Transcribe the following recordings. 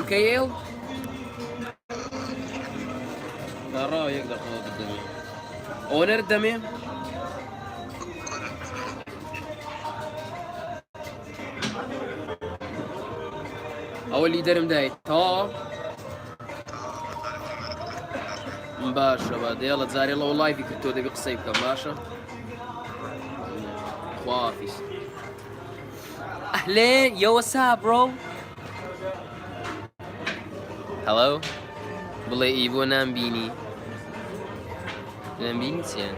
MKL ڕاوە یەک دەقەوە بدەمێ ئۆنەر دەمێ ئەوە لیدەرم دایت تەواوە باشە بە دێڵە جارێ لەوە لایڤی کرد تۆ دەبی قسەی بکەم باشە خوافیز ئەهلێن yo what's up bro Hello بڵێ ئی بۆ نامبینی نامبینی چیان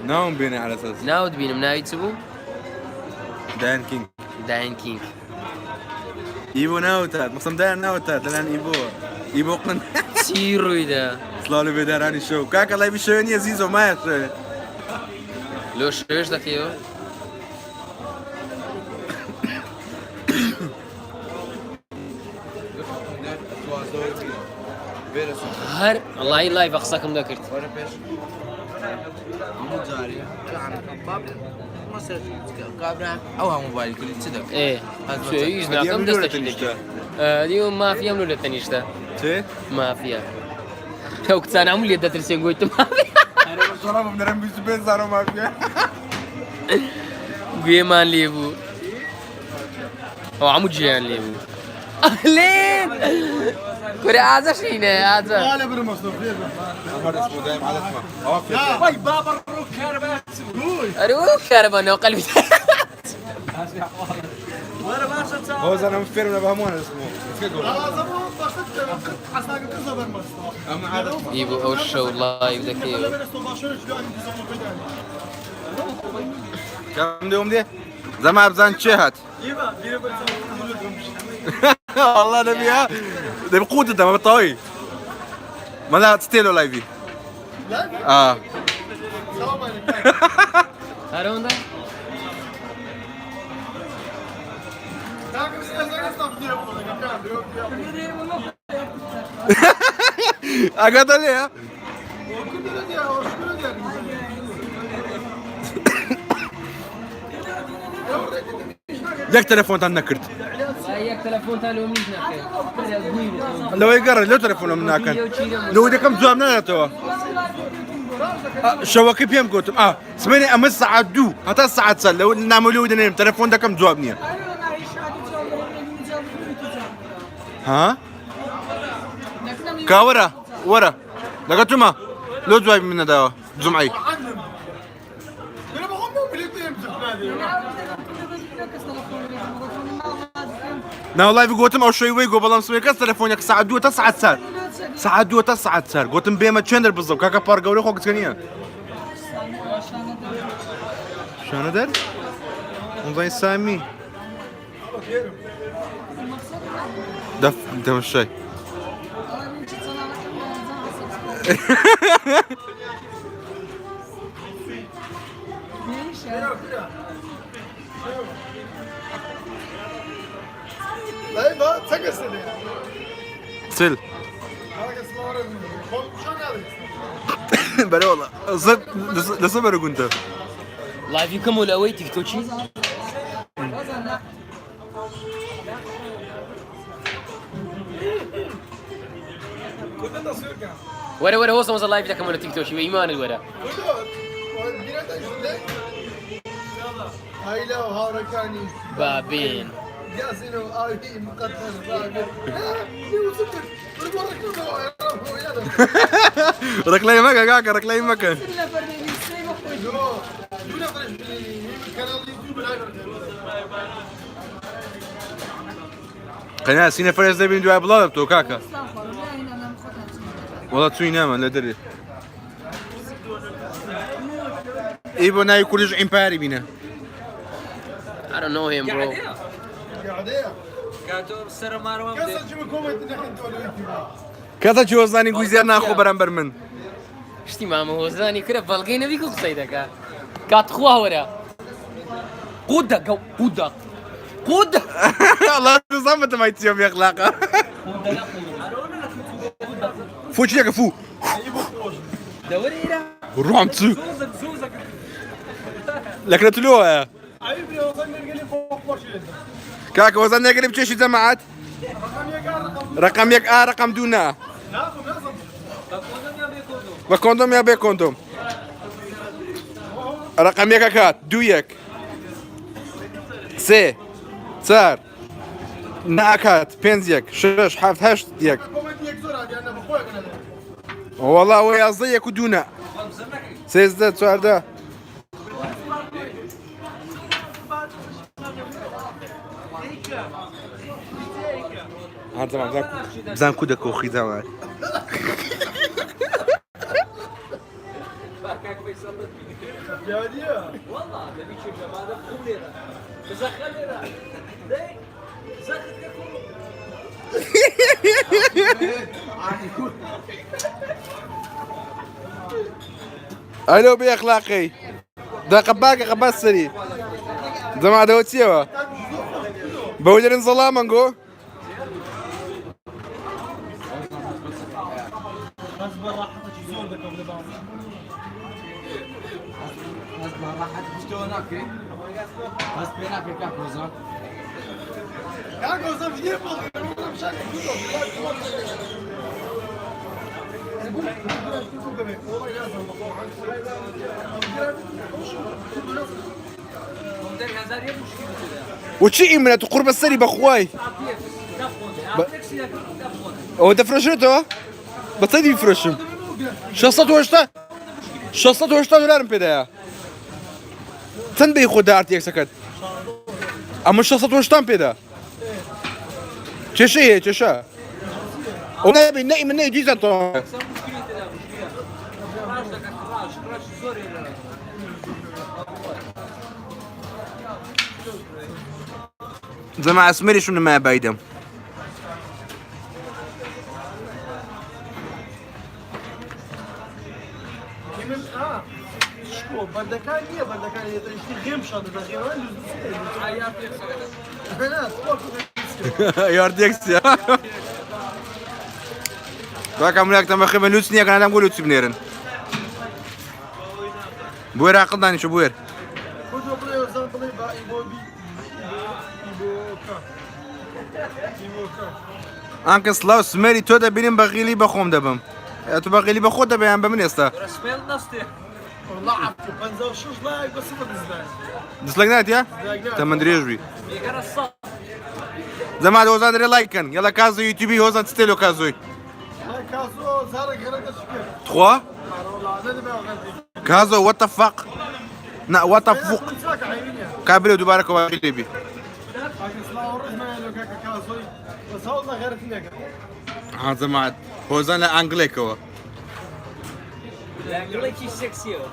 ناوم بێنێ على اساس ناوت بینم ناوی چ بوو دایان کینگ دایان کینگ ئیبۆ ناوتات مەسم دایان ناوتات لەلایەن ئیبۆ ئیبۆ قن چی ڕوویدا سڵاو لە بێدارانی شەو کاکە لای بشەوێ نییە زیزۆ مایە شەوێ لۆ شەوێش دەکەیەوە هەر لای لای بە قسەکەم دەکرد ئەو هەموو کرد چ دەکەن هیچ ناکەم دەستەکی دەکرد دیو مافیام لۆ لە تەنیشتە مافیا ئەو کچانە هەموو لێ دەترسێن گوتم گوێمان لێ بوو ئەو هەموو گوێیان لێ بوو ئەهلێن کورە ئازە شینە ئازە ئەرێ کارەبا ناو قەلبی هۆزانم فێرم لە هەمووان ئی بۆ ئەو شەو لایڤ دەکەیەوە کەم دێم دێ زەما بزان چێ هات والله نبي ها دەبی قوتت دەمە بەتەواوی مەلا ستێلۆ لایڤی ئا هەرەوەندە ئاگاتە لێیە یەک تەلەفۆنتان نەکرد یەک تەلەفۆنتان لۆ منیش نەکرد لەوەی گەڕێ لەو تەلەفۆنە من ناکەن لەوەی دەکەم جواب ناداتەوە شەوەکە پێم گوتم ئا سمێنێ ئەمە سەعات دوو هەتا سەعات سەر لەوە نامە لەوەی دەنێرم تەلەفۆن دەکەم جواب نییە ها کا وەرە وەرە لەگە تومە لۆ جوابی من نەداوە جمعی ناوڵای بگوتم ئەو شوی وی گۆ بەڵام سمێ کەس تەلەفۆنێک سەعات دووە تا سەعات چار سەعات دووە تا سەعات چار گوتم بێمە چێندەر بزڵ کاکە پار گەورە خۆ کچکە نییە شانە دەر وڵای سامی دەف دەمەشای سل بەرە وەڵا لەسە بەرە گوندە لایڤی کەم و لە ئەوەی تیکتۆکی وەرە وەرە هۆزە هۆزە لایڤ دەکەم لە تیکتۆکی بە ئیمانت وەرە بابین ڕکلای مەکە کاکە ڕکلای مەکە قەنا سینە فەرز دەبین دوای بڵاو دەبتەوە کاکە وەڵا چووی نامان لە دەرێ ئی بۆ ناوی کوردیش ئیمپایەری بینە I don't know him bro. کەسە چی هۆزانی گوی زیاد ناخۆ بەرامبەر من شتی مامە هۆزانی کرە بەڵگەی نەبی کو قسەی دەکا کات خوا وەرە قودە گەو قودە قودە الله نظام تمای چیە بێ ئەخلاقە فو چیەکە فو ڕۆم چ لەکرە تلۆە کاکە وەزان نەگەری بچێشی جەماعەت. ڕقم یەک ئا ڕقم دوو نا. بە کۆندۆم یا بێ کۆندۆم؟ ڕقم یەک ئەکات دوو یەک سێ چار ناکات پێنج یەک شەش حەفت هەشت یەک وەڵا ئەوە یازدە یەک و دوو نا 13 14 بزان کو دەکۆ خیزاوە. ئەلۆ بێ ئەخلاقی دە قەباکە قەبات سەری جەما دەوە چیەوە بەوە دەرن زەڵامەنگۆ وچی ئیمنە تو قوربە سەری بەخوای ئەوە دەفرۆشێتەوە بە چەندی بفرۆشم 680 680 دلارم پێدایە چەند بەی خۆ دارت یەکسەکەت ئەمە 680 پێدا کێشەی هەیە کێشە ئەو نابێ نە ئیمە نە دیزان تەواو جەماعە ئەسمەریشم نمایە بایدەم بەردەکان نییە بەردەکان شتی غێم شان دەدا غێمان یاردێکسیا کاکە ملاکتان بەخێ بە لوچ نییە کەنادام گۆ لوچ بنێرن بوێر عقل دانیشە بوێر ئانکە سلااو سمەری تۆ دەبینم بە غیلی بە خۆم دەبم تو بە غیلی بە خۆ دەبیان بە من ئێستا dislike ناتە تەمەند درێژ بی زەما هۆزان درێ لایک کەن یەڵە کازۆ یوتیوبی هۆزان چ تێلۆ کازۆی تخوا کازۆ what the fuck نا what the fuck کابرێ دووبارە کەوا لێبی ها جەماعەت هۆزان لە ئانگلێکەوە ئەنگڵێکی سێکسیەوە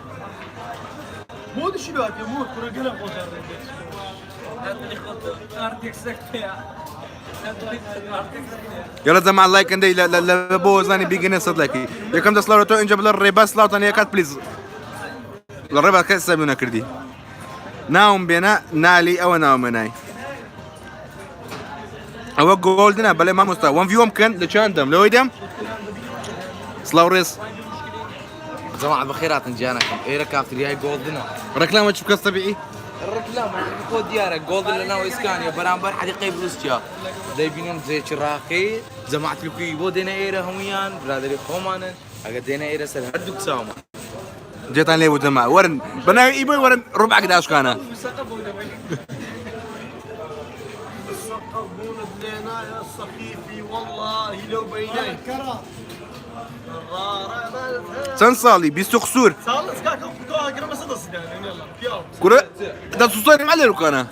یاڵا جەماعەت لایک کەن دەی لە بۆ هۆزانی بیگەنە سەد لایکی یەکەم دەست سڵاو لە تۆ ئینجا بڵێ ڕێباز سڵاوتان یەکات please لە ڕێباز کەس سەبی نەکردی ناوم بێنە نالی ئەوە ناومە نای ئەوە golden ە بەڵێ مامۆستا وەم view م بکەن لە چیان دەم لەوەی دەم سڵاو ڕێز جەماعە بەخێراتن گیانەکەم ئێرە کافتریای golden ە ڕێکلامە چ بکە سەبیعی ڕێکلام خۆ دیارە golden لە ناو ئیسکانیە بەرامبەر حەدیقەی بروسکیا دەیبینن جێکی ڕاقی جەماعەت لوکوی بۆ دێنە ئێرە هەمویان برادری خۆمانن ئەگە دێنە ئێرە سەر هەردووک چاومان جێتان لێ بوو جەما وەرن بەناوی ئی بۆی وەرن ڕوبعک داشکانە چەند ساڵی بیست و قسوور کورە دەسوسەرم عەلێ ڕوکانە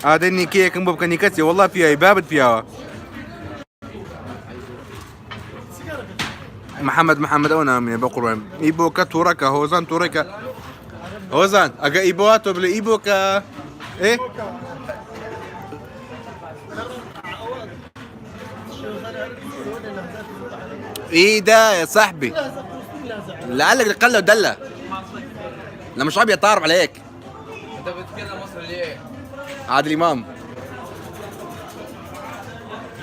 ئادە نیکەیەکم بۆ بکە نیکە چیە وەڵا پیاوی بابت پیاوە محەممەد محەممەد ئەو نامێ بە قوڕێم ئی بۆکە تووڕەکە هۆزان تووڕێکە هۆزان ئەگە ئی بۆ تۆ بلێ ئی بۆکە ئێ ايه ده يا صاحبي لعلك قلة ودلة لما مش عم يتعرف عليك انت بتتكلم مصري ليه؟ عادل امام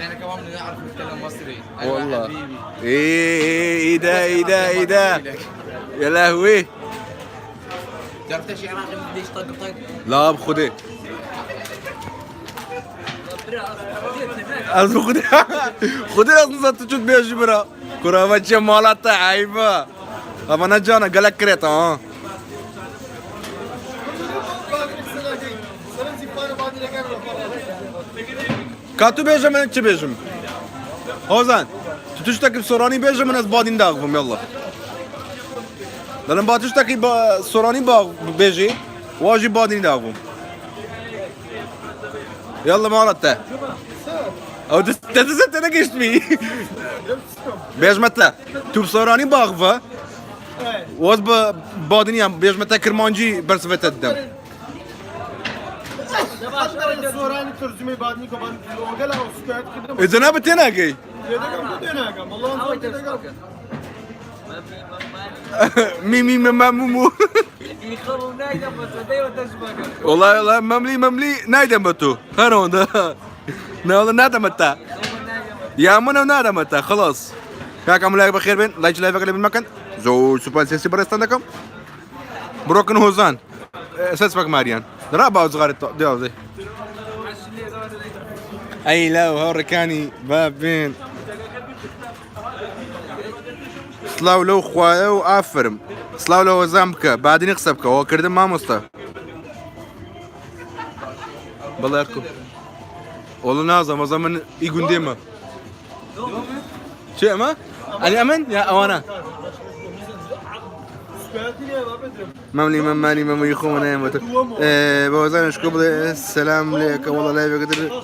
احنا كمان بنعرف نتكلم مصري. أيوة والله. حبيبي. ايه ايه ايه ده ايه ده ايه ده يا لهوي. تعرف شيء عراقي ليش طق طق؟ لا بخدي از خودی خودی از نزد تو چود بیش برا کرا بچه مالات عیبه اما نه جانا گلک کرتا ها. کاتو بیشم من چه بیشم هوزان تو تشتكي بسوراني بیشم من از بادین داغم يلا دارم با تشتكي با سوراني با بیجی واجي بادین داغم يلا مالته او تدزت انا قشت بي بيج متى تو بسوراني باغفه واز بادني بيج متى كرمانجي برسفت الدم. سۆرانی تەرجمەی بادنی کۆبان لۆگەلا ئەو سکایەت کردم. اذا انا بتناقي تێدەگەم بۆ تێناگەم وەڵام زۆر تێدەگەم. مي مي ماما مومو. والله والله مملي مملي نايدم بتو هرون ده لا نادم يا منى نادم خلاص كاك عمل بخير بين لايك لايف اللي بالمكان زور سوبر سيسي برستان بروكن هوزان ساسبك ماريان رابع صغار دي اي لا هوركاني بابين سلاو لو خوايا وافرم سلاو لو زامك بعدين يخسبك هو كردم ما مستا بالله يركب والله نازم o zaman iyi gün değil mi? Şey ama Ali Amen ya أوانا سکایەتی نییە با بدرم. مملي مماني مملي خو انا بوزان شكو السلام عليك والله لا يقدر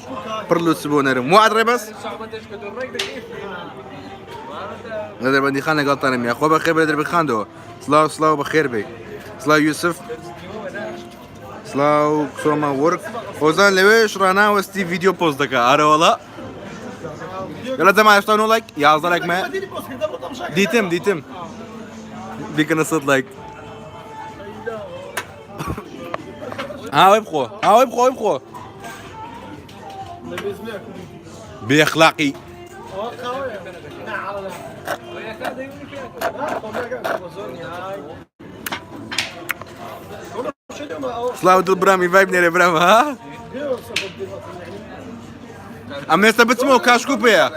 برلو سبونرم وعد بس نادر بندي خانة قال طارم يا خو بخير بدر بخاندو سلاو سلاو بخير بي سلاو يوسف سلاو كسوما ورك وزان لويش رانا وستي فيديو بوست دكا اره والله يلا زمان اشتغلوا لايك يا لايك ما بادینی پۆست کردم بۆ تەماشا ديتم ديتم بيك نصت لايك ها ويبخو ها ويبخو ويبخو لە بێزمێ. باخلاقي ئەوە قاوەیە. نا، عەڵە لا. نا، خۆ ناکەم. زۆر نییە. ئای. ئەوە شەی لێمە، ئەوە سلاو دل برامي فايب نيري برام ها لێوە سەبەب دێمە. اما يستا بتمو كاشكوبي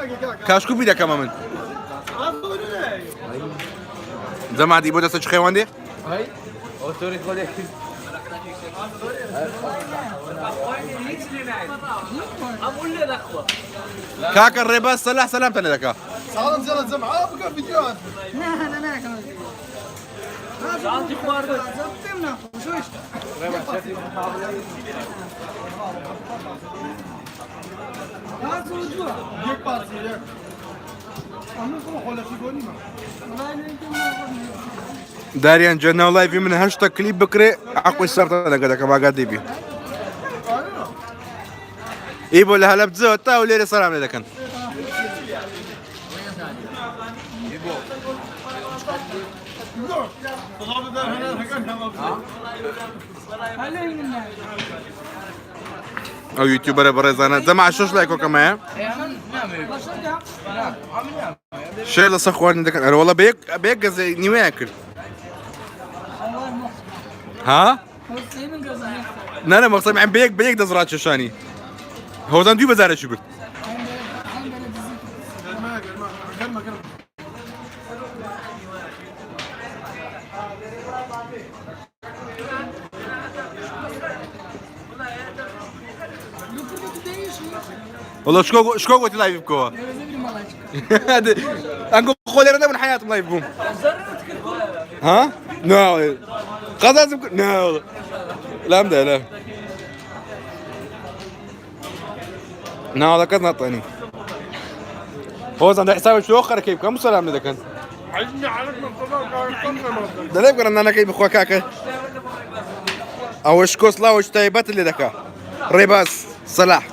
كاشكوبي ده كمان ئا، زۆر نییە. زمان دي بودا سچ خيوان دي هاي اوتوري خودي كاكا الريباس سلاح سلامتنا لك ساڵم زێڵە جەمعە بکە ڤیدیۆ. یەک پارچە یەک. ئەمن خۆ خۆلەشی بۆ نیمە. داريان جنة لايف من هاشتاج كليب بكري عقوي السرطان هذا كما قاعد يبي ايبو لها لبزو تا وليري سلام لك او يوتيوبر برزانه زما شوش لايك كمان شيء لصخوان عندك انا والله بيك بيك زي نيواكل ها لا لا مقصد عم بيك بيك دزرات ششاني هو زان دوی بزاره شو برد. گەرمە گەرمە گەرمە گەرمە. والله شكو شكو قلت لايف بكو انكو خولي من حياتهم لايف بوم ها لا قزاز لا لا مدا لا نا هذا كذا نعطيني هو زين حساب شو اخر كيف كم سلام اذا كان ده لا يبقى انا كيف اخوك كاكا او شكو سلا وش تايبات اللي ذكا ريباس صلاح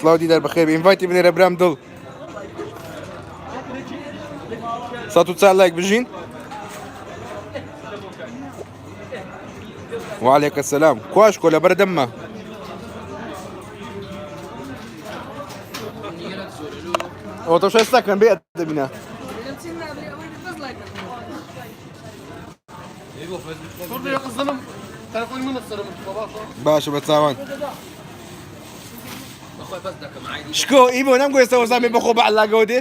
سلاو ديدار بخير انفايتي بني ربرام دل ساتو تسع لايك بجين وعليك السلام كواش كولا بردمه. ئەوە تۆ شێستاکەن بێ دەبینە. باشە بە چاوان. شکۆ ئیبۆ نەمگۆ ئێستا وەزان بێ بەخۆ بە عەلاگەوە دێ.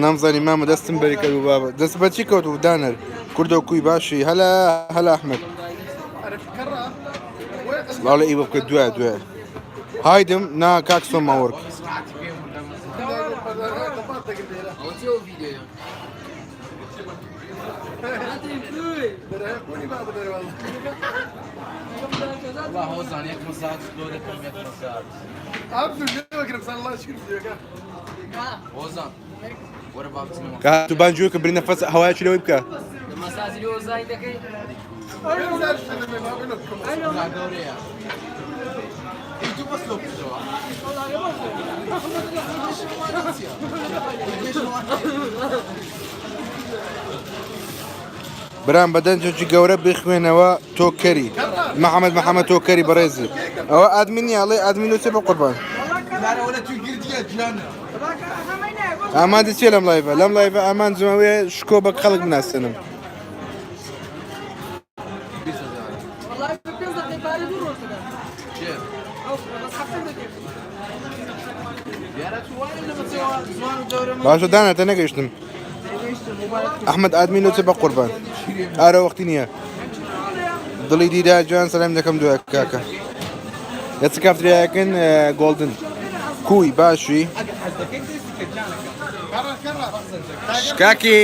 نامزانی مامە دەستم بەری کرد و بابە دەست بە چی کەوت و دانەر کوردۆ کوی باشی هەلا هەلا ئەحمد سڵاو لە ئیوە بکە دوای دوای هایدم نا کاک سۆما وەرک کە تو بانجوی کە برینە فەس هەوایەکی لەوەی بکە. برام بە دەنجێکی گەورە بخوێنەوە تۆ کەری محەممەد محەممەد تۆ کەری بەڕێزی ئەوە ئادمین نیە ئەڵێ ئادمین لۆ چێ بە قوربان ئامانجی چیە لەم live ە لەم live ە ئامانجم ئەوەیە شکۆ بە خەڵک بناسێنم باشە دانا تە نەگەیشتم ئەحمد ئادمین لۆ چێ بە قوربان ئارە وەختی نییە دڵی دیدا جوان سەلام دەکەم دوای کاکە لە چ کافتریایەکن گۆڵدن کوی باشی شکاکی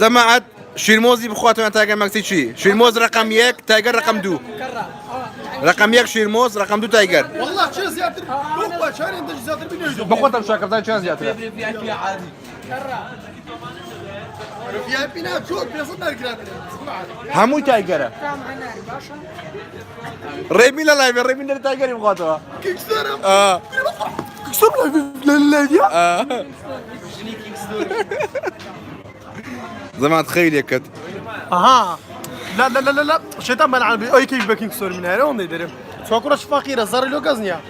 جەماعەت شیرمۆزی بخواتەوە تایگەر مەکسی چی شیرمۆز ڕقم یەک تایگەر ڕقم دوو ڕقم یەک شیرمۆز ڕقم دوو تایگەر بەخۆتم شاکەزان چیان زیاترە هەمووی تایگەرە ڕێبی لە لایڤ ڕێبی لە تایگەری بخواتەوە زمان تخيل يكت اها لا لا لا لا لا شيطان بلعب اي كيف بكينج سور من هنا وندي درم سوكرش فقيرة زار لو غزنيا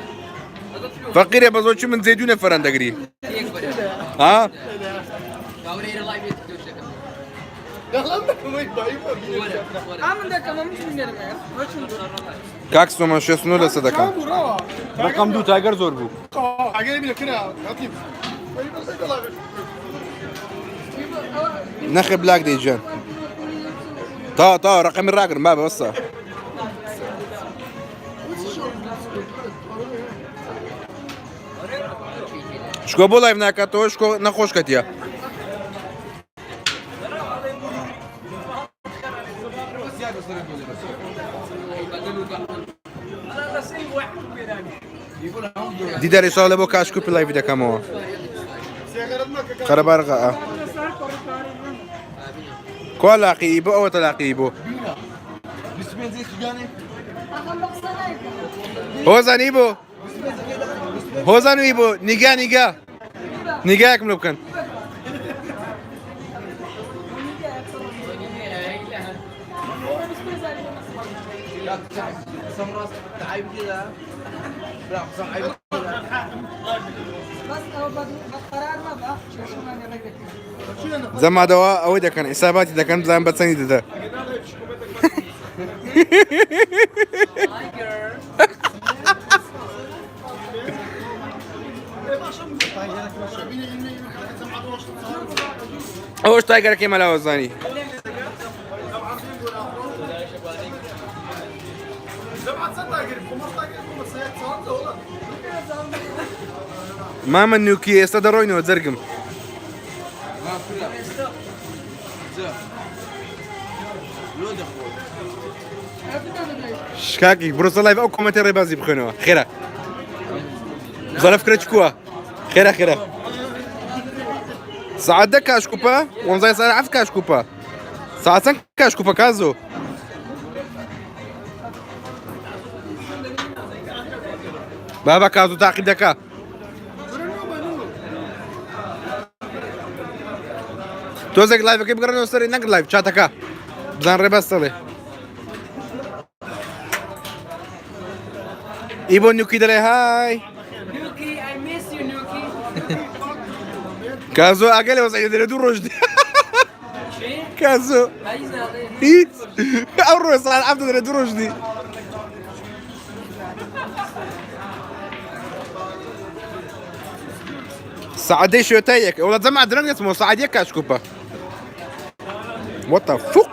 فقيرة بزوجي من زيدون فران دقري ها کاک سۆمان 69 لە سەدەکەم ڕقم دوو تاگەر زۆر بوو نەخێ بلاک دەیجان تا تا ڕقمی ڕاگرم با بەسە شکۆ بۆ live ناکاتەوە شکۆ نەخۆش کەتیە دیداری ساڵ لە بۆ کاشکوپی live دەکەمەوە قەرەبارغە کوا لاقی بۆ ئەوە تەلاقی بۆ هۆزانی بۆ هۆزان وی بۆ نیگا نیگا نیگایەکم لۆ بکەن زەمادەوە ئەوەی دەکەن حیساباتی دەکەن بزان بە چەندی دەدە ئەوەش تایگەرەکەی مەلاوە زانی مامە نوکی ئێستا دەڕۆینەوە جەرگم. شکاکی بڕۆ سەر live ئەو comment ی ڕێبازی بخوێنەوە خێرا بزانە فکرە چکووە خێرا خێرا سعات دە کاش کوپە وەمزای سارە عەف کاش کوپە سعات چەند کاش کوپە کازۆ بابا کازۆ تاقی دەکا تۆزێک live ەکەی بگەڕێنەوە سەری نەک live چاتەکە بزان ڕێباز دەڵێ ئی بۆ نوکی دەڵێ های نوکی I miss you نوکی. کازۆ ئاگای لە وەزعی دەرێ دوو ڕۆژ دی کازۆ هیچ ئەو ڕۆژ ساڵ عەبدە دەرێ دوو ڕۆژ دی سعادەی شوێتە یەک وڵا جەماع درەنگ دەچمەوە سعات یەک کاش کوپە What the fuck؟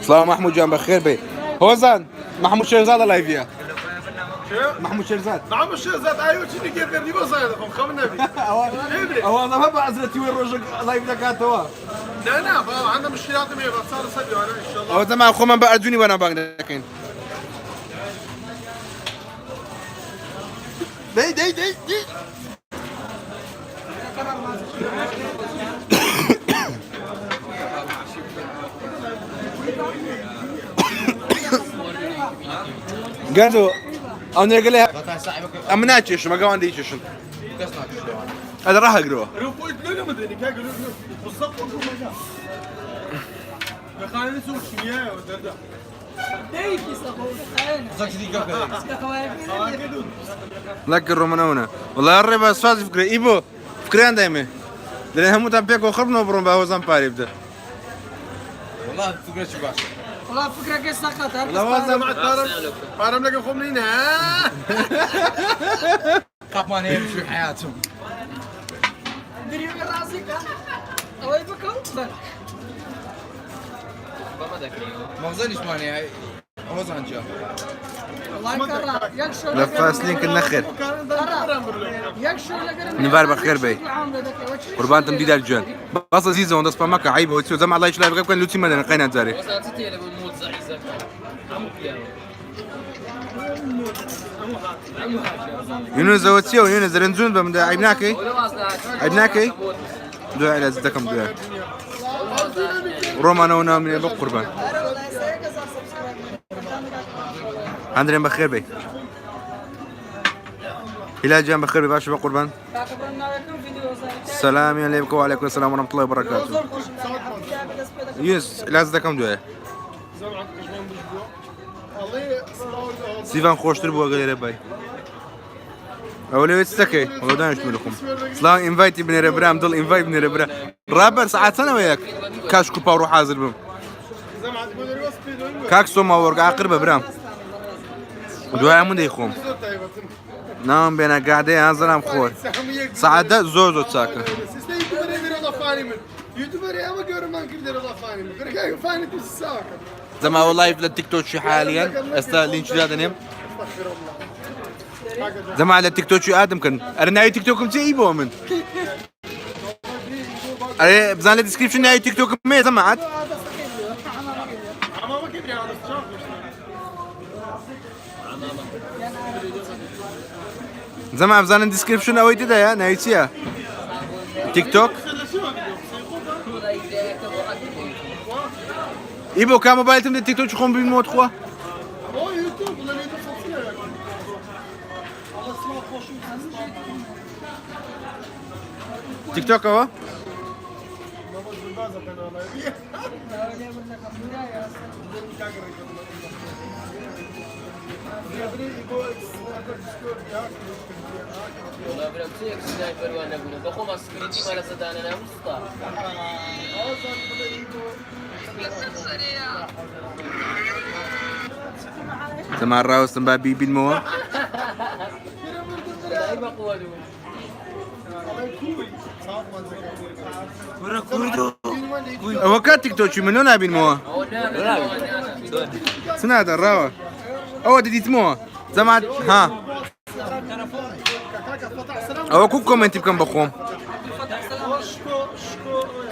سڵاو محمود جان بەخێر بێ هۆزان محمود شێرزادە لایڤە محمود شێرزاد نعم الشيزات ايوه شنو كيف دي بس هذا خم نبي ئەوە ئەمە بە عزرەتی وی ڕۆژێک لایڤ دەکاتەوە لا لا عندنا مشكلات مية بس صار صدق انا ان شاء الله ئەوە زەمان خۆمان بە ئەرجونی بەناوبانگ دەکەین دەی دەی دەی دەی گەنجۆ ئەو نێرگەلێ ئەمە ناکێشم ئەگەوان دەیکێشن ئەدە ڕاهەگرەوە روح قلت له مدري كان قالوا له بالضبط دخلنا سوق شمياء ودردا لەکە ڕۆمەنەوەە وڵا ڕێ بە سوازی فکرە ئی بۆ فکریان دایمێ دەێ هەمووتان پێکەوە خڕبنەوە بڕۆن بە هۆزان پارێ بدە والله فكرة شو باشا والله فكرة سقط والله وازن بارم لك خمنينا قاپمان هەیە بشوی حیاتم دريو راسك ئەوەی بکەم بەر بەمە دەکەیەوە. مەغزەنیشمان هەیە هۆزان جا والله کەڕا یەک شەو لە فاسلین کرد نەخێر یەک شەو لەگەرم نڤار بەخێر بێی. قوربانتم دیدار گیان بەس ئەزیزەوە دەست پە مەکە عیبە چۆ جەماع لایک لایڤەکە بکەن لوتی مەدەن قەینا جارێ هۆزان چ تێ لە بۆ مۆت زەعیزەکە؟ هەموو پیاوە. هەموو هاکیان. یونس ئەوە چییە یونس دەرنجون بە من عیب ناکەی ئەوە لە واز ناهات. عیب ناکەی دوای لە دەکەم دوای ڕۆمانەوە نامنێ بە قوربان هەندرێن بەخێر بێ هیلال گیان بەخێر بێ باشە بە قوربان سەلامیان لێ بکە وعليكم السلام ورحمة الله وبركاته یونس لاز دەکەم دوای سیڤان خۆشتر بووە گەلێرە بای ئەوە لەوێ چ دەکەی وەڵا دانیشتم لەخۆم سڵاو invite ی بنێرە برام دڵ invite بنێرە برا ڕابەر سەعات چەنەوە یەک کاش کوپا ڕۆ حازر بم کاک سۆما وەرگ ئاقر بە برام دوای من دەیخۆم ناوم بێنە گادەی هازرام خۆر سەعات دە زۆر زۆر چاکە زەماوە live لە تیک تۆکی حالیان ئێستا لینکی دادەنێم زەما لە تیک تۆکی add م کەن ئەرە ناوی تیک تۆکم چێ ئی بۆ من ئەرێ بزان لە description ناوی تیک تۆکم مێ زەماعەت زەما بزانن description ئەوەی تێدایە ناوی چییە تیک تۆک ئی بۆ کا مۆبایلتم دە تیک تۆکی خۆم بینمەوە تخوا تیک تۆکەوە وەڵا برام چ یەک sniper وان نەبوون بەخۆمان security مان لەسەر دانەنا وستا. زەمان ڕاوەستم با بیبینمەوە دای بەقوە دوو. ئەوە کا تیک تۆکی من لۆ نابینمەوە ئەوە نا نا نا. چ نادە ڕاوە ئەوە دەدیتمەوە زەمان ها ئەوە کو comment ی بکەم بە خۆم.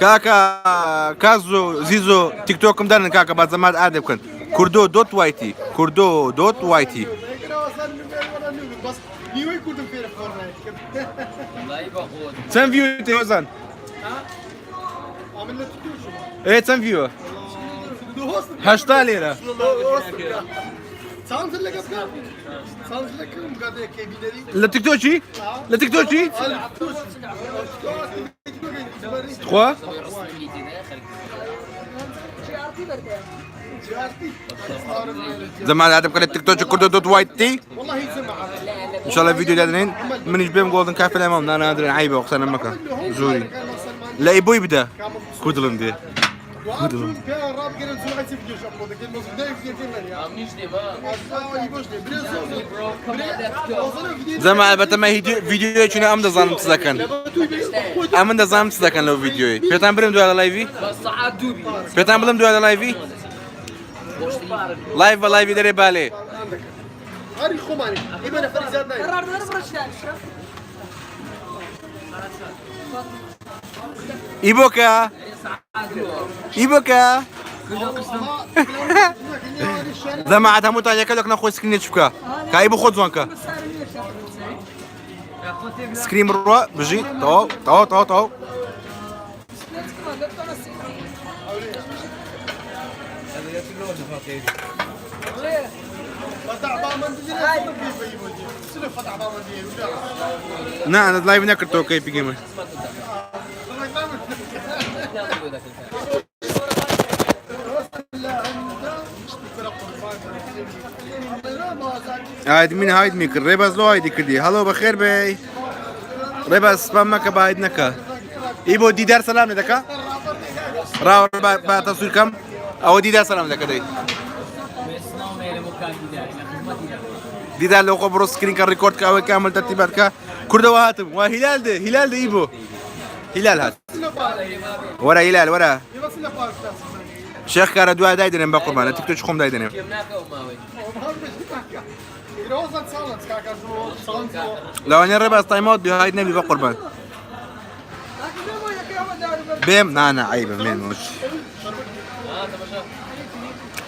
کاکە کازۆ زیزۆ تیکتۆکم دانن کاکە با جەماعەت ئادێ بکەن کوردۆ dot YT کوردۆ dot YT. چەند view هۆزان؟ ئێ چەند view ە؟ 80 لێرە. لە تیکتۆکی؟ لە تیکتۆکی؟ تخوا؟ زەمان هاتم کە لە تیکتۆکی کوردۆ dot YT. ان شاء الله فيديو دادنين منیش بێم گۆڵدن کافێ لای ماڵ نانادرێن عیبە قسە مەکە زۆری لە ئیبۆی بدە کو دڵم دێ. زەما ئەلبەتە مە ڤیدیۆیەکی ئەم دەزانم چ دەکەن ئەمن دەزانم چ دەکەن لەو ڤیدیۆی پێتان برم دوای لە live ی پێتان بڵم دوای لە live ی live بە live ی دەرێ بالێ ئیبۆکە ئیبۆکە زەماعەت هەمووتان یەکە لەک نەخۆی screen ێ چ بکە کای بۆ خۆت جوان کە screen بڕوە بژی تەواو تەواو تەواو تەواو نا live نەکردەوە کەیفی گەمە admin hide می کرد ڕێباز لۆ hide ی کردی هەڵۆ بەخێر بێ ڕێباز spam مەکە با hide نەکە ئی بۆ دیدار سەلام لێ دەکا ڕاوە با تەسویر کەم ئەوە دیدار سەلام دەکە دەی دیدار لەو خۆ بڕۆ screen کە record کە ئەوەی کامل تەرتیبات کە کوردەوە هاتم وا هیلال دێ هیلال دێ ئی بۆ هیلال هات وەرە هیلال وەرە شێخ کارە دوای دایدەنێم بە قوربان لە تیکتۆکی خۆم دایدەنێم لەوانەیە ڕێباز time out بێ hide نەبی بە قوربان بێم نانە عیبە مێن وش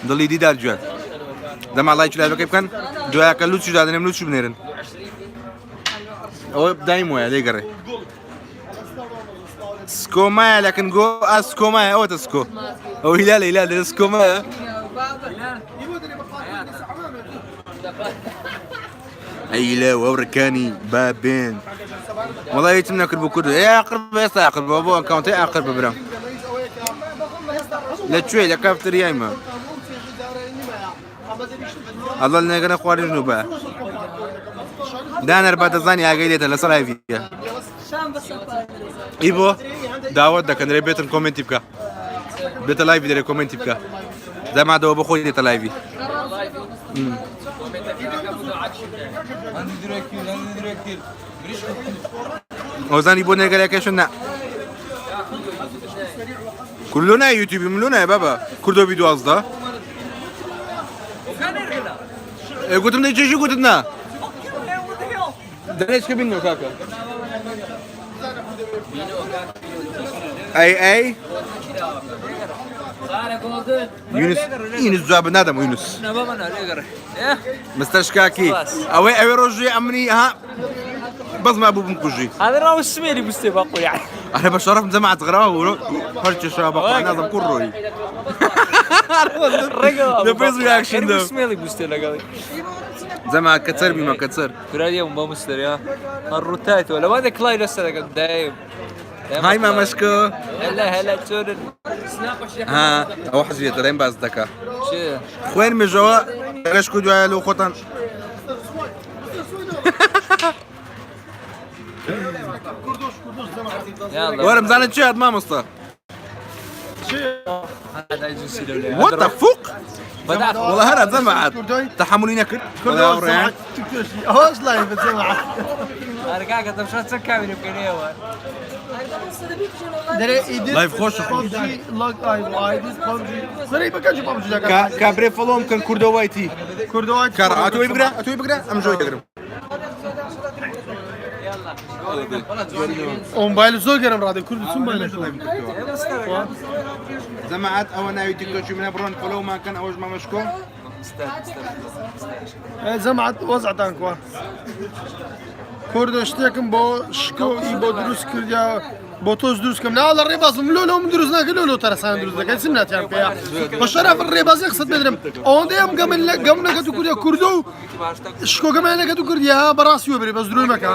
دڵی دیدار گوێن دەما لایک live ەکەی بکەن دوایەکە لوچ دادەنێم لوچ بنێرن ئەوە دایم وایە لێگەڕێ سکۆمایە لەکن گۆ ئا سکۆمایە ئەوەتە سکۆ ئەو هیلالە هیلال دەرێ سکۆمایە ئەی لە وەورەکانی با بێن وەڵا هیچم نەکرد بۆ کورد ئێ ئاقر بە ئێستا ئاقر بە بۆ ئەکاونتەی ئاقر بە برام لە کوێ لە کافتریایمە ئەڵە نێگەرە خواردن و بە دانەر با دەزانی ئاگەی لێتە لەسەر live یە ئی بۆ داوەت دەکەن دەرێ بێتن comment ی بکە بێتە live ی دەرێ comment ی بکە دەمادەوە بۆ خۆی دێتە live ی ئۆزانی بۆ نێگەرەکەشن نا کورد لۆ نایە یوتیوبی من لۆ نایە بابا کوردۆ بی 12 ئێ گوتم دەی چێژی گوتت نا دەرێچکە بینەوە کاکە ئەی ئەی یونس یونس جواب نادەم یونس مستەر شکاکی ئەوەی ئەوێ ڕۆژێ ئەمنی ها بەس ما بوو بمکوژی. هذا راهو السميري بوستي باقو يعني. أنا بشرف جماعة غراوة هرش شباب نازم كروي. The first reaction though. السميري بوستي لقالي. جماعة كتر بما كتر. كراديا ما مستر الروتات ولا ما كلاي لسه دايم. هاي مامشكو. هلا هلا تشون. ها ئەوە حەزیەتە دەیم باز دەکا. شي خوێن مژەوە ڕێشک و دوایە لەو خۆتان. يلا وەرم زانە چی هات مامۆستا؟ هذا يجلس له What the fuck؟ بدأت والله هلا جماعة تحملي نكد والله وريان. ئەوەش live جەماعەت. انا قاعد مشان تسكر يمكن ايوه دەرێ ئیدت live خۆشە. PUBG لاگ ئای ئایدت PUBG سەرەی بەکەنج PUBG دەکات کابرێ follow م کەن کوردۆ YT کوردەوە کار ئەتۆی بگرە ئەتۆی بگرە ئەم ژۆی دەگرم. ئەو مۆبایل زۆر گەرم ڕادێ کورد چون مۆبایل جەماعەت ئەوە ناوی تیکتۆکی منە بڕۆن فۆلۆمان کەن ئەوەش مامە شکۆ. جەماعەت وەزعتان کوا کوردە شتێکم بۆ شکۆ ئی بۆ دروست کردیا بۆ تۆش دروست کەم نا لە ڕێبازم لۆ لۆم دروست ناکە لۆ لۆ تەرەسان دروست دەکەی چم ناتیان پێیە بە شەرەف ڕێبازی قسەت پێدرم ئەوەندەی ئەم گەمن لە گەم لەگە تو کوردیا کوردە و شکۆ گەمان لەگە تو کوردیا بەڕاستی وەبرێ بەس درۆی مەکە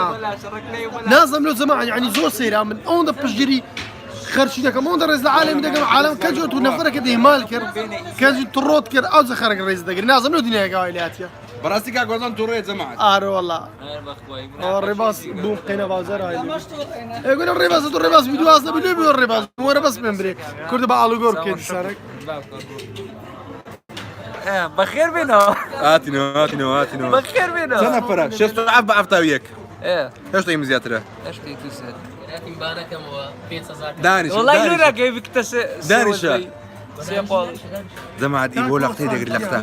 نازم لۆ جەماعە یعنی زۆر سەیرا من ئەوەندە پشتگیری خەرچی دەکەم ئەوەندە ڕێز لە عالەمی دەکەم عالەم کەجۆ تو نەفەرەکە ئیهمال کرد کەجی تڕۆت کرد ئەو خەرک ڕێز دەگری نازم لۆ دنیاگە وای لاتیە بەڕاستی کاک وەزان توڕەیە جەماعەت. ئارە وەڵا ئەوە ڕێباز بووم قینە بازار ئێ گورم ڕێباز تو ڕێباز بی 12 بی لێ بی ڕێباز وەرە بەس پێم برێ کوردە بە ئاڵوگۆڕ بکەین سارک بەخێر بێنەوە. هاتینەوە هاتینەوە هاتینەوە. بەخێر بێنەوە. چەند نەفەرە؟ 67 بە 71. هێشتا ئیم زیاترە. دانیشە وەڵای لۆ بکتە دانیشە. سێ قۆڵ. جەماعەت ئیبۆ لەختەی دەگری لەختە.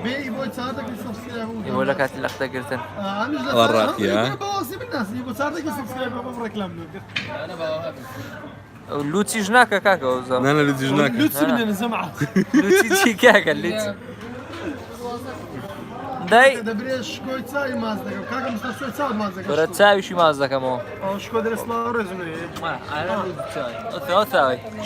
بێ بۆ چاردەکی subscribe بۆ لە کاتی لەختە گرتن. ئەوە ڕاقیە. لوچیش ناکە کاکە ئەو زەم. نانا لوچیش ناکە. لوچی بنێنە جەماعەت. لوچی چی کاکە لوچی. دای دەبرێ شکۆی چاوی ماز دەکەم کاکە مستەر شکۆی چاو ماز دەکەم. بەرە چاویشی ماز دەکەمەوە. ئەو شکۆ دەرێ سڵاو ڕێزم لێ.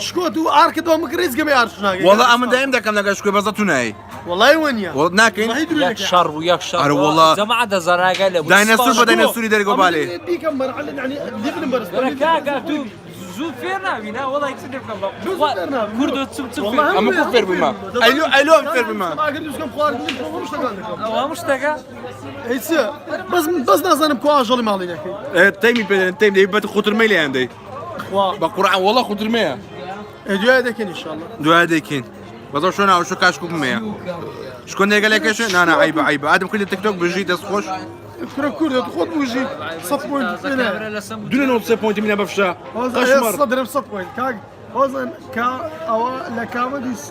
شکۆ تو ئارکە دۆ مکرێ هیچ گەمەی ئارش ناگەی. وەڵا ئەمن دایم دەکەم لەگەڵ شکۆی بەس تو نایەی. وەڵای وەنیە. وەڵا ناکەین. یەک شەڕ بوو یەک شەڕ. ئەرە وەڵا. جەماعە دەزاناگە لە بوو. داینەسور بە داینەسوری دەرگۆ بالێ. بیکەم مەرعەلە یعنی دیبنم بەرز. بەرە کاکە تو زوو فێر نابی نا وەڵای چ لێ بکەم زوو فێر نابم. کوردۆ چم چم والله فێر ئەمە کو فێر بوومە. ئەیلۆ ئەیلۆ ئەم فێر بوومە. ئەگەر دووسکەم خواردنی خۆم هەموو شتەکان دەکەم. ئەو هەموو شتەکە ئەی چ بەس بەس نازانم کو ئاژەڵی ماڵی دەکەی. تەیمی پێ دەن تەیم دەی بەت خوترمەی لێیان دەی. خوا بە قورعان وەڵا خوترمەیە. ئێ دوای دەکەین ئینشاڵڵا. دوای دەیکەین. بەزۆ شۆ ناو شۆ کاش کوپمەیە. شکۆ نێگەلێکەش نانا عیبە عیبە. ئادم کردی تیکتۆک بژی دەست خۆش. کورە کوردە تو خۆت بوژی 100 point پێ دونە 93 point ی منە بەفشە. قەشمەر. سەدرم 100 point کاک هۆزن کا ئەوە لە کامە دووس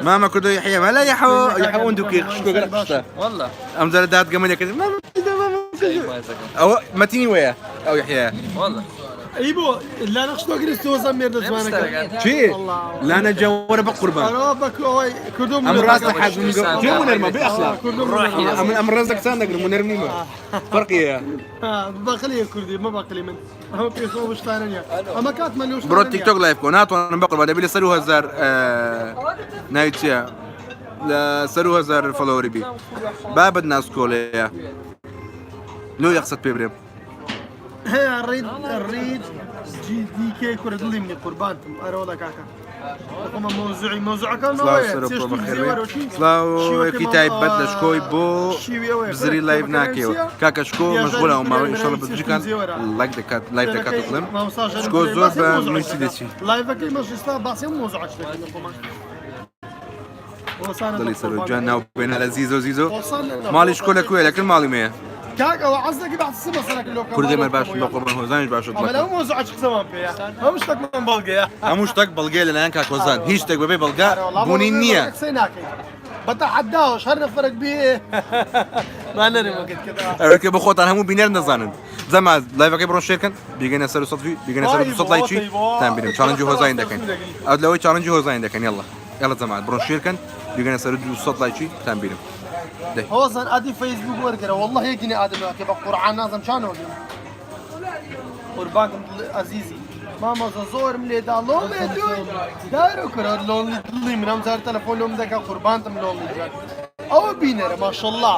مامە کوردۆ یحیە مەلا یحۆ یحۆ دوکی شکۆ گەلە قشتە. والله ئەم جارە دادگەمە لێکرد. مامە ئەوە مەتینی وەیە ئەو یحیە. والله ئەی بۆ لا نەخشتۆ گرست هۆزان مێردە جوانەکە چی؟ لانە جەوەرە بە قوربان. ئەرەوە بەکو ئەوەی کوردۆ ئەم ڕاستە حەزم جێ منەرمە بێ ئەخلاق. کوردۆ ئەمن ئەم ڕێز لە کچان دەگرم منەرم نیمە. فەرقی هەیە. بەقلی کوردی مە بەقلی من ئەمە پێشەوە شتانە نییە ئەمە کاتمان لەو بڕۆ تیکتۆک live کۆ ناتوانم بە قوربان دەبی لە سەر 1000 ناوی چییە؟ لە سەر 1000 follower ی بی. بابت ناسکۆلەیە. لۆ یەخسەت پێ برێم. ڕید ڕید جی دی کێ کورە دڵی منی قوربانتم ئەرەوەڵا کاکە خۆمە مۆزوعی مۆزوعەکان سڵاو سەرۆک بەخێر بێی. سڵاوێکی تایبەت لە شکۆی بۆ بزری live ناکەیەوە کاکە شکۆ مەشغولە ئەو ماوەی ئینشاڵڵا بە زووکان لایک دەکات live دەکات و بڵێم شکۆ زۆر بە میسی دەچی live ەکەی مەژستا باسی ئەم مۆزوعەش دەکەین خۆمان دڵی سەرۆک جوان ناو بێنە لە زیزۆ زیزۆ ماڵی شکۆ لە کوێ لەکن ماڵی مێ کاک ئەوە عەزەکی بەحس چ مەسەلەک لۆ کوردی مەر باشن بە قوربان هۆزانیش باشە ئەمە لەو مۆزوعە چ قسەمان پێیە هەموو شتێکمان بەڵگەیە هەموو شتێک بەڵگەیە لەلایەن کاک هۆزان هیچ شتێک بەبێ بەڵگە بوونی نییە قسەی ناکەین بەتەحەداوەش هەر نەفەرێک بێ با نەرم وەکت کە ئەوەکە بە خۆتان هەموو بینەر دەزانن زەما live ەکەی بڕۆن share کەن بیگەنە سەر 100 view بیگەنە سەر 200 لایکی تان بینم challenge ی هۆزانی دەکەین ئەو لەوەی challenge ی هۆزانی دەکەن یاڵا یاڵا جەماعەت بڕۆن share کەن بیگەنە سەر 200 لایکی تان بینم دەی هۆزان ئادی فەیسبوک وەرگرە والله یەکینە ئادەمەکە بە قورعان نازم چانەوە قوربانکم ئەزیزی مامۆستا زۆرم لێدا لۆڵێ دوی دارو کرد لۆڵی دڵی منم جار تەلەفۆن لۆم دەکا قوربانتم لۆڵی جار ئەوە بینەرە ماشەڵڵا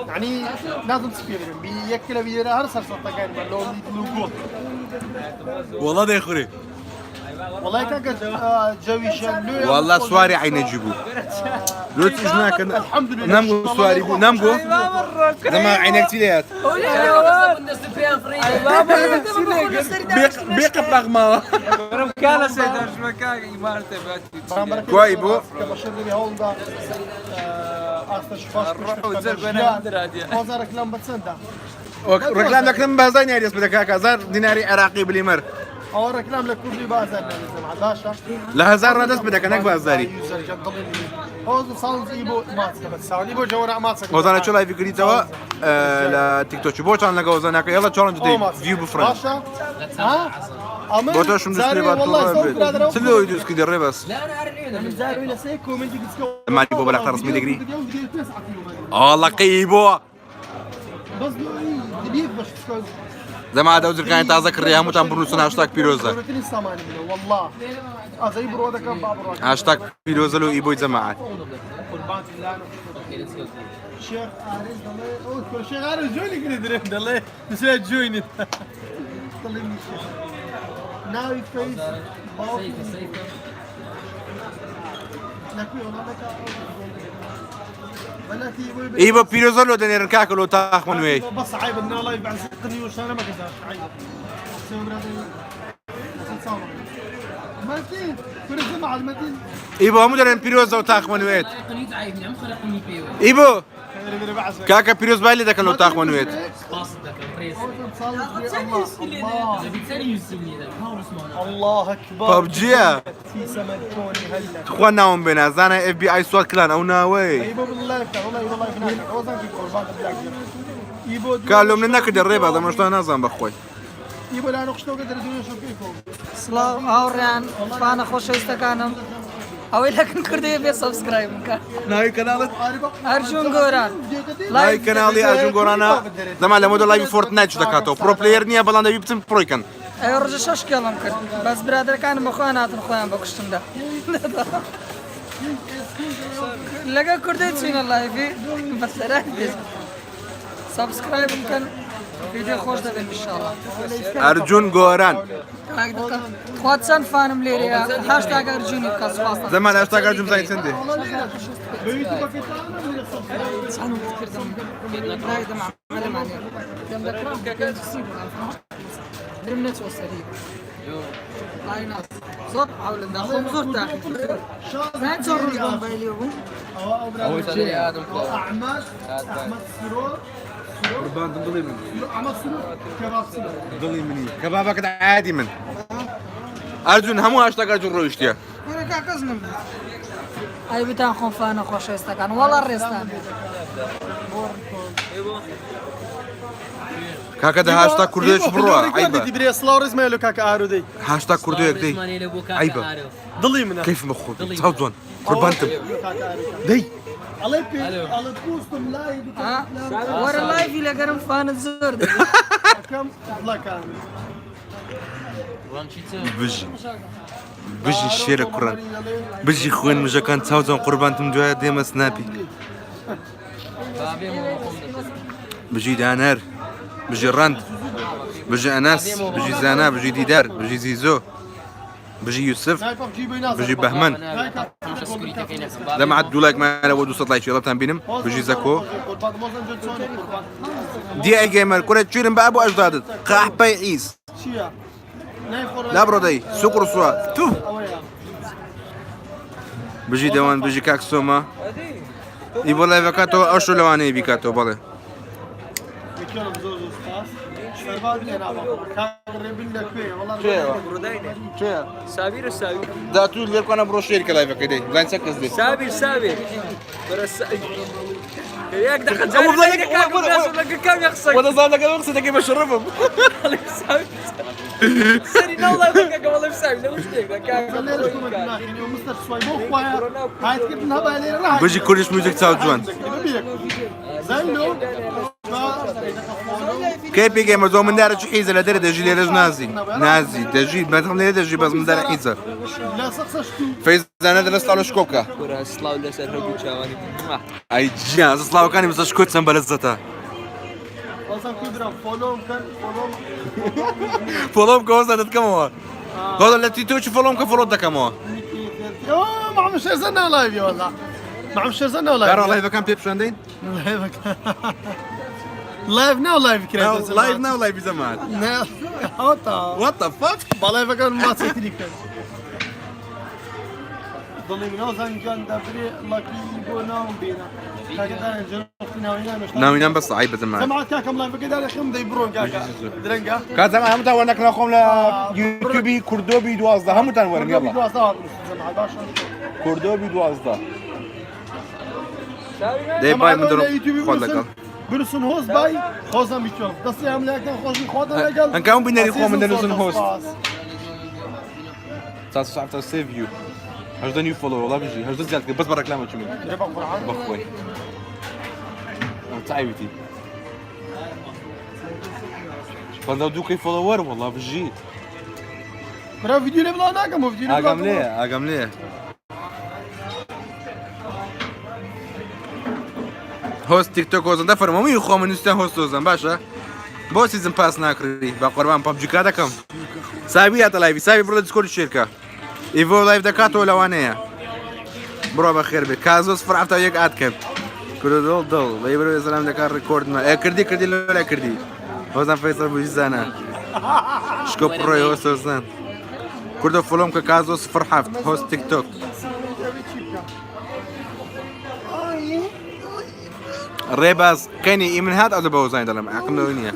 یعنی نازم چ پێ بڵێم بی یەک لە بینەرە هەر سەرسەختەکانی بە لۆڵی دڵ و گوڵ وەڵا دەیخورێ وەڵای کاکە جەویشە لۆ والله سواری عینەجی بوو لۆ چیش ناکەن الحمدلله نەمگۆ سواری بوو نەمگۆ زەما عینەک چی لێت بێ قەپاغ ماوە کالە سێداشمەکە ئیمارتە کوای بۆ؟ ڕێکلام بەچەندە ڕێکلام دەکرم بازای ناری دەست بدە کاکە هەزار دیناری عێراقی بلیمەر ئەوە ڕێکلام لە کوردی بازار باشە لە هەزار ڕا دەست بدەکە نەک بازاری یوزەرگە دڵی منی. هۆزانە چۆ live ی کردیتەوە لە تیکتۆکی بۆ چان لەگە هۆزانەکە یاڵا challenge دەی view بفڕێن بۆ تۆشم دروست کرد با توڕە بێت چ لۆی دروست کردی ڕێبەس مالی بۆ بەلاقتە ڕسمی دەگری ئاڵەقەی بۆ زەما دەو جرکانی تازە کڕی هەمووتان بنووسن هاشتاگ پیرۆزە هاشتاگ پیرۆزە لۆ ئیبۆی جەماعەت ناوی فەیس ئی بۆ پیرۆزە لۆ دەنێرن کاکە لۆ تاخمە نوێی بەس عیب ناڵای بەعزقنی و شانە مەکە عیب ئی بۆ هەموو دەرێن پیرۆزە و تاخمە نوێت ئی بۆ کاکە پیرۆز بای لێ دەکەن لۆ تاخمە نوێت الله اكبر پەبجیە تخوا ناوم بێنا زانە FBI سوات کلان ئەو ناوەی کا لۆم لە نەکردە ڕێباز ئەمە شتا نازان بەخۆی سڵاو هاوڕێیان فانە خۆشەویستەکانم ئەوەی لەکن کردەیە بێ subscribe بکە ناوی کەناڵت ئەرجون گۆران ناوی کەناڵی ئەرجون گۆرانە زەمان لەمە دۆ live ی فۆرتنایت دەکاتەوە pro player نییە بەڵام دەبی بچن pro ی کەن ئەوێ ڕۆژە شەش کێڵم کرد بەس برادەرەکانم بە خۆیان هاتن خۆیان بە کوشتم دا. لەگەڵ کوردەی چوینە live ی بەسەرای بێت subscribe م بکەن ڤیدیۆ خۆش دەبێت ئینشاڵڵا. ئەرجون گۆران کاک دقە خوا چەند fan م لێرەیە هاشتاگ ئەرجونی بکە سوپاس. زەمان هاشتاگ ئەرجون بزانین چەندێ چەند کردم لای دەم عملمان دەم دەکرام پێنج سی بوو. برم نەچۆ سەری لای ناس زۆر حاولم دا خۆم زۆر تاقی کرد زانی چۆن ڕۆژ بۆم بەیلی بوو دڵی من دڵی منی کەبابەکەت عادی من ئەرجون هەموو هاشتاگ ئەرجون ڕۆیشتیە کورە کاکەس نم ئەی بتان خۆم فانە خۆشەویستەکان وەڵا ڕێزتان کاکە دە هاشتا کوردێک بڕوا عیبە برێ سڵاو ڕێزمە لە کاکە ئارۆ دەی هاشتا کوردێک دەی عیبە دڵی منە کەیفم بە خۆت چاو جوان قوربانتم دەی ئەڵێ پێ ئەڵێ پۆستم لای وەرە live ی لەگەرم fan ت زۆر دەکەم بڵەکان بژی بژی شێرە کوڕان بژی خوێن مژەکان چاو جوان قوربانتم دوایە دێمە سناپی بژی دانەر بژی ڕەند بژی ئەنەس بژی زانا بژی دیدار بژی زیزۆ بژی یوسف بژی بەهمەن لەمە دوو لایک مایە بۆ 200 لایکی ڕەتان بینم بژی زەکۆ دی ئەی گەیمەر کورە چیرم بە ئەبوو ئەژدادت قاحپەی عیز لا بڕۆ دەی سوق ڕسوا تو بژی دەوان بژی کاک سۆما ئی بۆ live ەکاتەوە ئەو شۆ لەوانەیە بیکاتەوە بەڵێ داتوو لێرکانە بڕۆ شێری کە live ەکەی دەی بزانین چەند کەس دێت سابیر سابیر بەرە یەک دقە ئەوە بزانە وەدەزان لەگەڵ قسە دەکەی بە شەڕەفم سەری ناو live ەکە وەڵا سابیر لەو شتێک بژی کوردش میوزیک چاو جوان کەی پێگەمە زۆ مندارە چ حیزە لە دەرە دەژی لێرەش نازی نازی دەژی بەتەم لێرە دەژی بەس مندارە حیزە فەیزانە دەرە سڵاو لە شکۆ بکە سڵاو لەسەر هەردوو چاوانی ئەی گیان سڵاوەکانی بەسەر شکۆ چەند بەلەزەتە follow م کە وەزە دەتکەمەوە هۆڵە لە تیتۆ چ follow م کە follow ت دەکەمەوە معم شێرزە live ی وەڵا معم شێرزە live یارا live ەکان پێ پیشان دەین live ناو live کرا live ناو live ی زەمان What the fuck بە live ەکان ماچێتری کرد دڵی منەوە زەنگیان دەبرێ ڵەکی بۆ ناوم بینە ناوینان بەس عیبە زەمان زەمان کاکەم live ەکەی دادەخم دەی بڕۆن کاکە درەنگە کا زەمان هەمووتان وەرنەکەنە خۆم لە یوتیوبی کوردۆبی 12 هەمووتان وەرن یاڵا باشە کوردۆبی 12. دەی بای من دەڕۆم خۆت لەگەڵ. بنووسن هۆست بای خۆزان بیتۆ دەستی هەم لایەکتان خۆشی خۆتان لەگەڵ هەنگاوم بینەری خۆ من دەنووسن هۆست. تا سێ ڤیو 18 نیو فۆلۆ وەڵا بژی 18 زیاد کرد بەس بە ڕێکلامە چووین بەخۆی چاویتی 52 کەی فۆلۆوەر وەڵا بژیت برا ڤیدیۆ لێ بڵاو ناکەم و ڤیدیۆ ئاگام لێ ئاگام لێ هۆست تیک تۆک هۆزن دەفەرمەوەی خۆ من نووسیان هۆست هۆزن باشە بۆ season pass ناکڕی بە قوربان PUBG کا دەکەم ساوی هاتە live ی ساوی بڕۆ لە Discord شێرکە ئیڤۆ live دەکاتەوە لەوانەیە بڕۆ بەخێر بێ کازۆ 071 add کرد کورە دڵ دڵ بەی بڕۆ سلام دەکات record ما ئێ کردی کردی لۆ کردی هۆزان فەیسەڵ بژی زانا شکۆ پڕۆی هۆست هۆزان کوردە follow م کە کازۆ 07 هۆست تیک تۆک ڕێباز کەنی ئی من هات ئەو بە هۆزانی دەڵێم عەقڵم لەوە نییە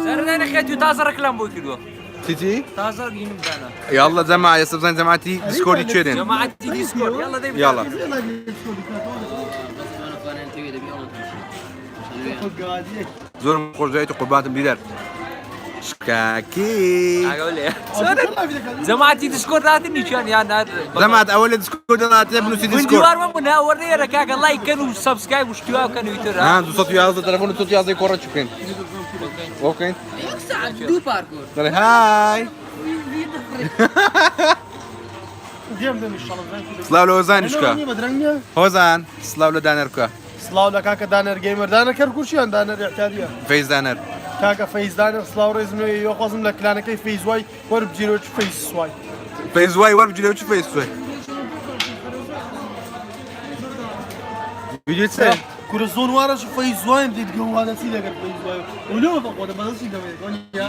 سەرنە خێت و تازە ڕێکلام بۆی کردووە تیتی تازە بینم دانا يلا جماعة يا سبزان جماعتي ديسكوردي تشيرين جەماعەتی دیسکۆرد يلا دەی يلا زۆرم خۆش دەوێت و قوربانتم دیدار شکاکی جەماعەتی دیسکۆرد هاتن نیشان یان نات جەماعەت ئەوە لە دیسکۆرد هاتێ بنووسی دیسکۆرد دیوار مەبوو وەردەیەرە کاکە لایک کەن و subscribe و شتیوا کەن و ئیتر ها 211 تەلەفۆن 211 کۆڕە چ بکەین بۆ بکەین دوو پارکۆر دەڵێ های دێم دەم ئینشاڵڵا سلاو لە هۆزانیش بکە بە درەنگ نییە هۆزان سلاو لە دانەر بکە سڵاو لە کاکە دانەر gamer دانەر کەرکوچیان دانەر اعتیادیە فەیس دانەر کاکە فەیس دانەر سڵاو ڕێزم لێ یۆخوازم لە clan ەکەی فەیس وای وەربگیرەوە چ فەیس سوای فەیس وای وەربگیرەوە چ فەیس وای ڤیدیۆ چیە کورە زۆن وارەش فەیس وایم دیت گەوادە چی دەکرد فەیس وای ولۆ بەخۆدە بەدەستی دەوێت وەنیە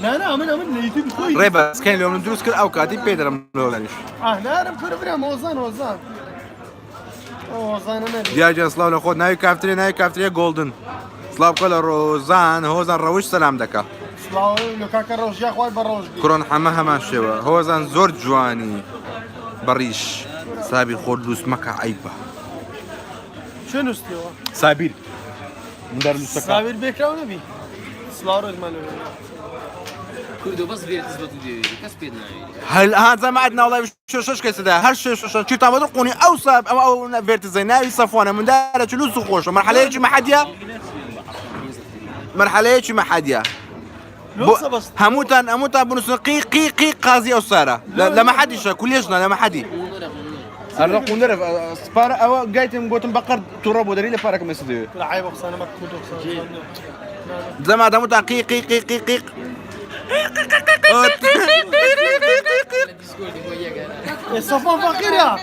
نا نا من ئەمن لە یوتیوب خۆی ڕێباز کەین لۆ من دروست کرد ئەو کاتی پێ دەرم لۆ ئاه نارم کورە برام هۆزان هۆزان هۆزانە نەبی دیار گیان سڵاو لە خۆت ناوی کافترێ ناوی کافترێ گۆڵدن سڵاو بکە لە ڕۆزان هۆزان ڕەوش سەلام دەکا سڵاو لە کاکە ڕەوش یاخوای بە ڕەوش بی کرۆن حەمە هەمان شێوە هۆزان زۆر جوانی بەڕیش سابیر خۆت لوس مەکە عەیبە چێ نووسیەوە سابیر مندار لوسەکە ساویر بێکراو نەبی سڵاو ڕێزمان لێ کوردۆ بەس بێت بە تو دێوێری کەس پێت ناوێری هەل ها جەماعەت ناو live شەش کەسدا هەر شەش شەش چی تامەدر قۆنی ئەو ساب ئەمە ئەو ڤێرتزەی ناوی سەفوانە مندارە چ لوس و خۆشە مەرحەلەیەکی مەحەدیە مەرحەلەیەکی مەحەدیە بۆ هەمووتان هەمووتان بنووسن قی قی قی قازی ئەو سارە لە مەحەدیشە کولێژنا لە مەحەدی ئەرە قوندەرە سپارە ئەوە گایتم گوتم بە قەرد تووڕە بۆ دەری لە پارەکەم ئێستا دەوێت عیب قسانە مەکە کوردۆ قسانە جەماعەت هەمووتان قی قی قی قی قی صفا فقيرة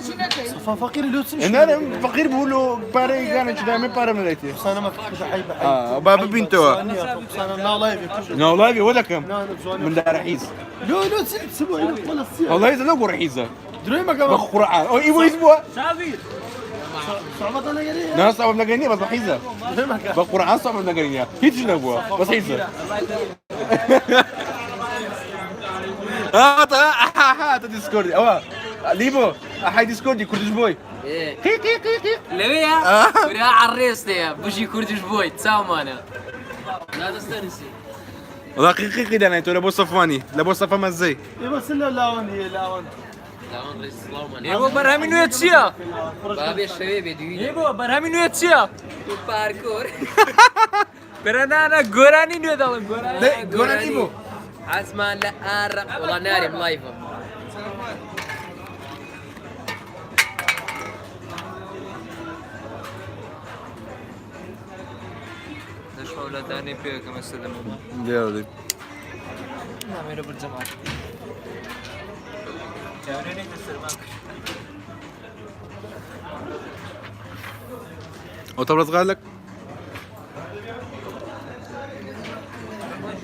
صفا فقيرة لو تسمش انا فقير بقول پارەی گانێکی دامێ پارەم نەدایتێ قسانە مەکە کوردۆ حیب حیب آه، بابا بینتەوە قسانە نا لايف ناوڵاوی وە دەکەم نا زوانە مندارە حیز لو لو تسبو ولا تصير وەڵی لەو گوڕ حیزە درۆی مەکە بە قورعان ئەو ئیوە هیچ بووە صعبة لەگەری نا سەبەب لەگەری نییە بەس بە حیزە درۆی مەکە بە قورعان سەبەب لەگەری نییە هیچ نەبووە بەس حیزە هاتە هاتە دیسکۆردی ئەوە لیبۆ ئەحای دیسکۆردی کوردش بۆی قی قی قی قی لەوەیە کورا عڕێستەیە بژی کوردش بۆی چاومانە نادەستەنسی وەڵا قی قی قی دانای تۆ لە بۆ سەفوانی لە بۆ سەفە مەزەی ئێ بەس لە لاوەند هەیە لاوەند لاوان ڕێز سڵاومان ئێوە بەرهەمی نوێ چییە؟ بابێ شەوێ بێ دوی ئێوە بەرهەمی نوێ چییە؟ تو پارکۆر بەرەنانە گۆرانی نوێ دەڵێم گۆرانی دەی گۆرانی بۆ عزمان لە ئارە وەڵا نارێم لایڤم دەشمە لە دانێ پێکەم ئێستا دەمەوە دیارە نامێرە بر جەماعەت چاورێنێک لە سەرما کرد. ئەو تەبرەز لەک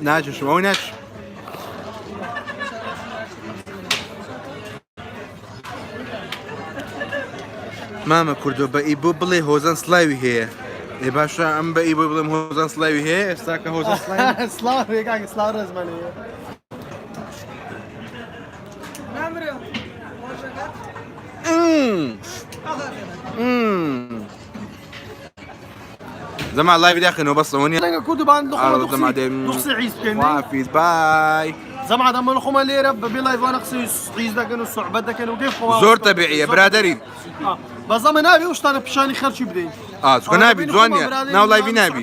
ناچشم ئەوەی ناچ مامە کوردۆ بە ئیبۆ بڵێ هۆزان سلاوی هەیە ئێ باشە ئەم بە ئیبۆ بڵێم هۆزان سلاوی هەیە ئێستا کە هۆزان سلاوی سڵاو هەیە کاکە سڵاو ڕێزمان هەیە مم. مم. زەما live داخنەوە بەس ئەوە نییە. دەنگە کورد بان ئارە زەما دێ قسەی عیز بکەین وافیز bye. زەما دەمە خۆمان لێرە بەبێ live وانە قسەی عیز دەکەن و سوعبەت دەکەن و کەیف خۆمان زۆر تەبیعیە برادەری. بەس ئەمە نابێ ئەو شتانە پیشانی خەرچی بدەین. ئا چونکە نابی جوان نییە ناو live ی نابی.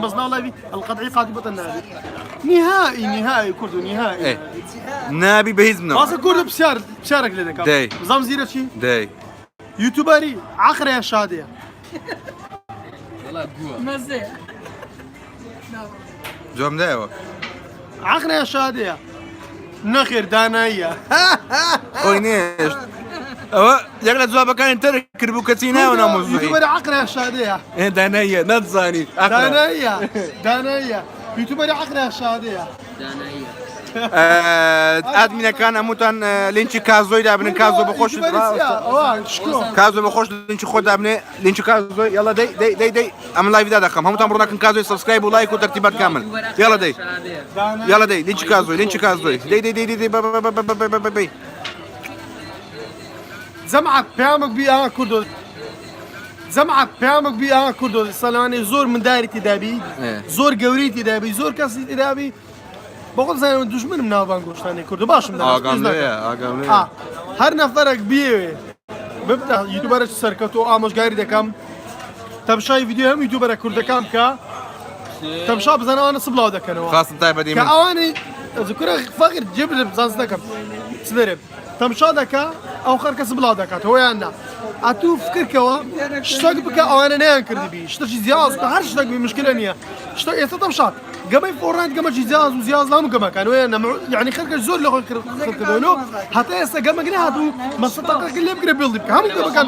بەس ناو live ی القطعی قاتبەتە نابی نهائي نهائي کوردو نهائي ئێ نابی بە هیچ منەوە. باسە کوردو پرسیار پرسیارێک لێ دەکەم دەی. بزانم زیرە چی دەی یوتیوبەری عەقرە یا شادەیە وەڵا گووە. مەزەیە جوابم دایەوە. عەقرە یا شادەیە نەخێر داناییە خۆی نێشت ئەوە یەک لە جوابەکانی تەرک کردبوو کەچی ناوە ناو مەوزوعی. یوتیوبەری عەقرە یا شادەیە ئێ داناییە نەتزانی عەقرە. داناییە داناییە یوتیوبەری عەقرە یا شادەیە داناییە. ئادمینەکان هەمووتان لینکی کازۆی دابنن کازۆ بە خۆش یوتیوبەری چییە؟ ئەوە شکۆ کازۆ بە خۆش لینکی خۆ دابنێ لینکی کازۆی یاڵا دەی دەی دەی دەی ئەم live دادەخەم هەمووتان بڕۆنەکەن کازۆی subscribe و لایک و تەرتیبات کامل یاڵا دەی شادەیە. یاڵا دەی لینکی کازۆی لینکی کازۆی دەی دەی دەی دەی دەی بە بە بە بە بە بە بە بە جەماعەت پەیامێک بی ئا کوردۆ جەماعەت پەیامێک بی ئا کوردۆ سەلانی زۆر منداری تێدابی زۆر گەورەی تێدابی زۆر کەسی تێدابی بەخۆم زانم دوژمنم ناوبان گۆشتانی کوردو باشم ئاگام لێیە ئاگام لێیە هەر نەفەرێک بیەوێ ببتە یوتیوبەرێک سەرکەوتوو ئامۆژگاری دەکەم تەمشای ڤیدیۆ هەم یوتیوبەرە کوردەکان بکە تەمشا بزانە ئەوانە چ بڵاو دەکەنەوە خاصم تایبەتی کە من ئەوانەی کورە فەقیر جێ بلێ بزانس دەکەم چ دەرێ تەمشا دەکا ئەو خەرکە چ بڵاو دەکاتەوە یان نا ئەتوو فکرکەوە شتێک بکە ئەوانە نەیان کردبی شتێکی جیاواز بکە هەر شتێک بی مشکلە نییە شتێک ئێستا تەمشا گەمەی فۆرنایت گەمەکی جیاواز و جیاواز لە هەموو گەمەکان وەیە نە یعنی خەرکەش زۆر لە خۆی کردەوە هەتا ئێستا گەمەک نەهاتوو مەسە تاقەکە لێ بگرە بێڵی بکە هەموو گەمەکان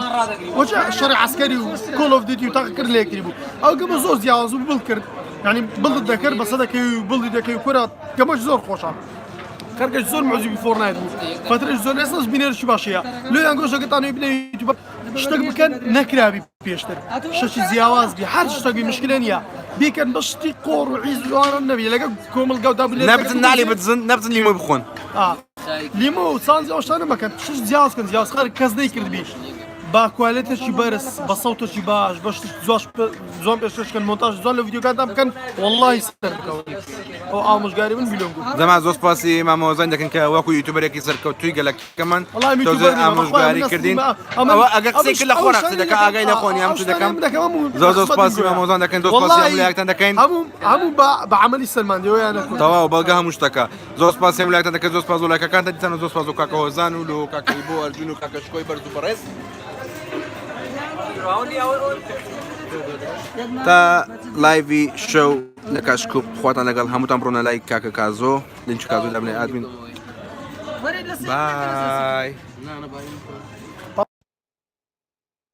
وەچە شەڕی عەسکەری و کۆڵ ئۆف دیوتی و تاقەکرد لە یەکتری بوو ئەو گەمە زۆر جیاواز و بڵ کرد یعنی بڵت دەکرد بەسە دەکەی و بڵی دەکەی و کورە گەمەش زۆر خۆشە خەرکەش زۆر معجبی فۆرنایت بوو فترەش زۆر ئێستاش بینەرشی باشەیە لۆیان گۆشەکەتان بنێ یوتیوب شتێک بکەن نەکراوی پێشتر شتێکی جیاواز بی هەر شتێک بی مشکلە نییە بیکەن بە شتی قۆڕ و عیز وانە نەبی لەگە کۆمەڵگا و دابنێ نەبچن نالی بدزن نەبچن لیمۆ بخۆن لیمۆ و سانزی ئەو شتانە مەکەن شت جیاواز کەن جیاواز خەر کەس نەیکردبی با کوالێتێکی بەرز بە سەوتێکی باش بە شتێکی جواش جوان پێشکەش کەن مۆنتاژ جوان لە ڤیدیۆکانتان بکەن وەڵڵاهی سەر بکەون ئەو ئامۆژگاری من بیلۆن گوت زەمان زۆر سپاسی مامۆزان دەکەن کە وەکو یوتیوبەرێکی سەرکەوتووی گەلەکەمان وەڵاهی تۆزێ یوتیوبەر نیم، ئامۆژگاری بەخوا من کردین نەسلیم، ئەمە- ئەوە ئەگەر قسەی ئەمە کرد لە خۆ ئەو قسە دەکە شتانەی ئاگای لە خۆ نیە ئەو ئەم چ دەکەم شتانەی من دەکەم هەموو زۆر زۆر خزمەتم سپاسی گوێیە. مامۆزان دەکەین زۆر سپاسی وەڵاهی هەموو لایەکتان دەکەین هەموو هەموو بە بە عەمەلی سەلماندەوە یان نەکرد. تەواو بەڵگە هەموو شتەکە زۆر سپاسی هەموو لایەکتان دەکەین زۆر سپاس بۆ لایکەکانتان دیسان زۆر سپاس بۆ کاکە هۆزان و لۆ کاکە ئیبۆ ئەرجون و کاکە شکۆی بەرز و بەڕێز تا live ی شەو لە کاشکوپ خواتان لەگەڵ هەمووتان بڕۆنە لای کاکە کازۆ لینکی کازۆ دابنێ admin bye. نا نا bye.